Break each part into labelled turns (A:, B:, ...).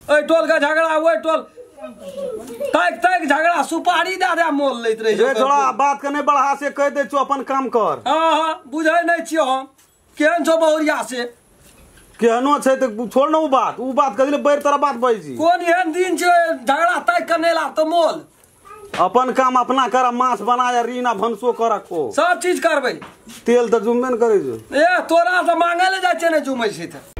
A: एहि टोल के झगड़ा ओहि टोल ताकि ताकि झगड़ा सुपारी दए दए मोल लैत रहै छै।
B: थोड़ा बात के नहि बढ़ा से कहि दै छियौ, अपन काम कर।
A: हाँ हाँ बुझै नहि छियौ हम, केहन छौ बहुरिया से।
B: केहनो छै तऽ छोड़ ने उ बात, उ बात कथी ले बैर तोरा बात बजै छी।
A: कोन एहन दिन छै झगड़ा ताकि के नहि लाब तऽ मोल।
B: अपन काम अपना कर, माछ बना या रीना भनसो कर रखो,
A: सब चीज करबै।
B: तेल तऽ जुमबे ने करै छौ।
A: ए तोरा से मांगे ले जाइ छै ने जुमै छै तऽ।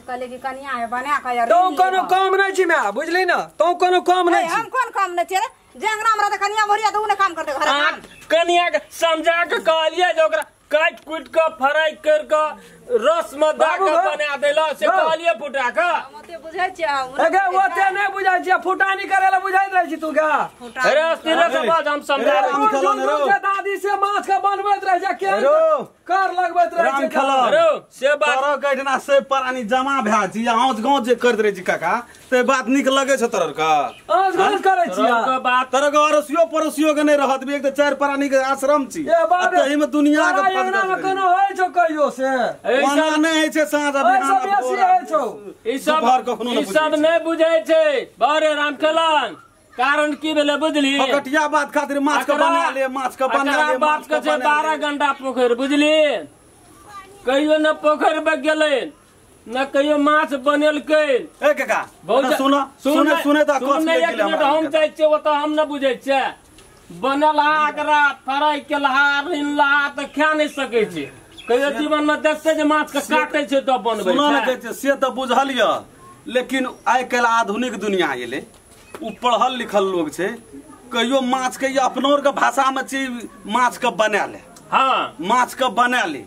C: कहले कि कनिया है बना के यार।
A: तौ कोनो काम नहीं छी मैं, बुझली ना, तौ कोनो काम नहीं छी।
C: हम कोन काम नहीं छी रे, जे अंगना में रहते कनिया भरिया त उ ने काम करते घर काम।
D: कनिया के समझा के कहलिए जे ओकरा काट कुट के फ्राई कर के रस में द के बना देला से कहलिए फुटा के।
C: हम ओते बुझै छी,
A: अगे ओते नहीं बुझै छी, फुटानी करे ला बुझैत रहै छी तू गा।
D: अरे स्थिर से बात हम समझा
A: रहे। दादी से माछ के बनबैत रहै छै, के कर लगबैत रहै छै।
B: अरे
D: से बात
B: तोरा कहिना से प्राणी जमा भए छी, आँच गाँव जे करैत रहै छी काका, ते बात नीक लगै छौ तोरा के?
A: आँच गाँव करै छी
D: बात
B: तोरा के अड़ोसियो पड़ोसियो के नहीं रहत, एक तऽ चारि प्राणी के आश्रम छी, तही में दुनिया के
A: अंगना में कोनो होइ छौ कहियो से
B: ओना नहि होइ छै। साँझ
D: ई सब नहि बुझै छै बड़े रामखेलन। कारण की भेलै बुझली,
B: फकटिया बात खातिर माछ के बना ले, माछ के बना ले।
D: बात के छै 12 घंटा पोखरि, बुझली, कहियो न पोखरि में गेलै न कहियो माछ बनेलकै।
B: ए काका सुन सुन सुने त
D: एक मिनट, हम जाइ छियै ओतऽ, हम न बुझै छियै बनल एकरा फ्राई केलहा रिनला तऽ खा नहि सकै छै। कहियो जीवन में देखते जे माछ के काटे छै तब बनबै छै।
B: से तऽ बुझल यऽ, लेकिन आइ काल्हि आधुनिक दुनिया एलै, उ पढ़ल लिखल लोग छै, कहियो माछ के अपनो के भाषा में छै माछ के बना ले।
D: हाँ
B: माछ के बना ले।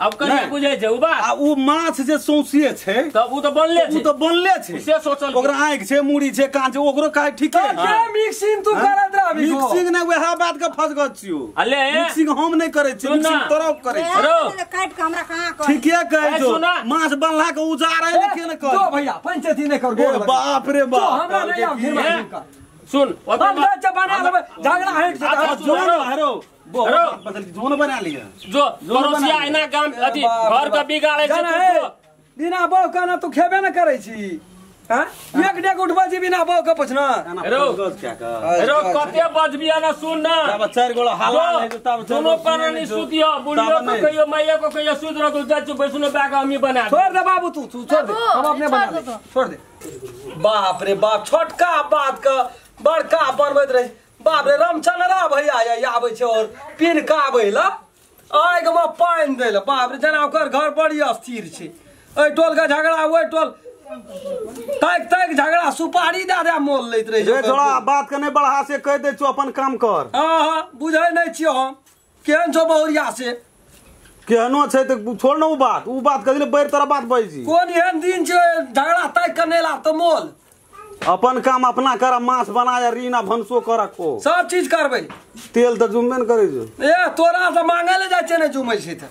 D: अब कनिया बुझै छै उ बात,
B: आ उ माछ जे सौंसे छै
D: तब उ तऽ बनले छै,
B: उ तऽ बनले छै।
D: से सोचल
B: ओकरा आँखि छै, मूड़ी छै, कान छै, ओकरो काहे ठीके
A: के मिक्सिंग तू करैत रहबी।
B: मिक्सिंग नै वएह बात के फसगत छियौ।
D: अले
B: मिक्सिंग हम नै करै छी, मिक्सिंग तोरा करै
D: छी।
C: काट के हमरा कहां कर
B: ठीके कहै छौ। माछ बनला के उजारै ने के ने कर।
A: जो भैया पंचायती नै कर, गोर
B: बाप रे बाप,
A: हमरा नै आब घिर
D: सुन,
A: हम जा बना लेबै झगड़ा हटि जेतै।
B: जो हरो बहुत बदल जोन बना लिया,
D: जो पड़ोसिया एना गाम अथी घर के बिगाड़े छै तू
A: बिना बहू के ना तू खेबे न करै छी। हां एक डेग उठबै छी बिना बहू के पूछना।
D: रो कते बजबिया ना सुन ना,
B: तब चारि गोला हाला नै तब
D: दोनो प्राणी सुतियो, बुढ़ियो के कहियो माइयो के कहियो सुत रह जाइ छी बैसनो बैग हमही बना।
A: छोड़ दे बाबू, तू छोड़ दे, हम अपने बना ले, छोड़ दे। बाप रे बाप, छोटका बात के बड़का बनबैत रहै। बाप रे रामचंद्रा भैया आबै छै और पिनका आबै ला आगि में पानि दै ला। बाप रे जेना ओकर घर बड़ी अस्थिर छै। एहि टोल के झगड़ा ओहि टोल ताकि ताकि झगड़ा सुपारी दए दए मोल लैत रहै छै।
B: थोड़ा बात के नहि बढ़ा से कहि दै छियौ, अपन काम कर।
A: हाँ हाँ बुझै नहि छियौ हम, केहन छौ बहुरिया से।
B: केहनो छै तऽ छोड़ ने उ बात, उ बात कथी ले बैर तोरा बात बजै छी।
A: कोन एहन दिन छै झगड़ा ताकि के नहि लाब तऽ मोल।
B: अपन काम अपना कर, माछ बना या रीना भनसो कर रखो,
A: सब चीज करबै।
B: तेल तऽ जुमबे ने करै छौ।
A: ए तोरा से मांगे ले जाइ छै ने जुमै छै तऽ।